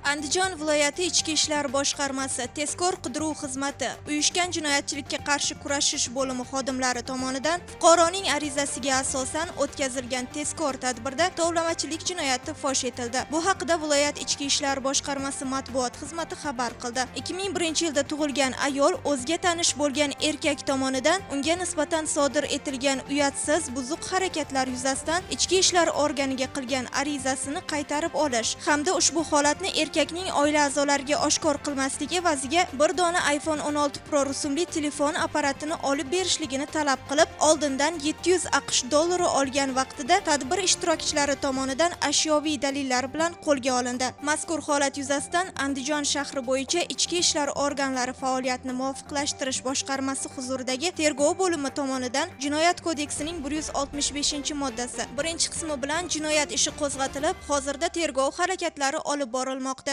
Andijon viloyati Ichki ishlar boshqarmasi tezkor qidiruv xizmati uyushgan jinoyatchilikka qarshi kurashish bo'limi xodimlari tomonidan fuqaroning arizasiga asosan o'tkazilgan tezkor tadbirda tovlamachilik jinoyati fosh etildi. Bu haqida viloyat Ichki ishlar boshqarmasi matbuot xizmati xabar qildi. 2001-yilda tug'ilgan ayol o'ziga tanish bo'lgan erkak tomonidan unga nisbatan sodir etilgan uyatsiz, buzuq harakatlar yuzasidan ichki ishlar organiga qilgan arizasini qaytarib olish hamda ushbu holatni erkakning oila a'zolariga oshkor qilmaslik evaziga bir dona iPhone 16 Pro rusumli telefon apparatini olib berishligini talab qilib, oldindan 700 AQSh dollari olgan vaqtida tadbir ishtirokchilari tomonidan ashyoviy dalillar bilan qo'lga olindi. Mazkur holat yuzasidan Andijon shahri bo'yicha ichki ishlar organlari faoliyatini muvofiqlashtirish boshqarmasi huzuridagi tergov bo'limi tomonidan Jinoyat kodeksining 165-moddasi birinchi qismi bilan jinoyat ishi qo'zg'atilib, hozirda tergov harakatlari olib borilmoqda.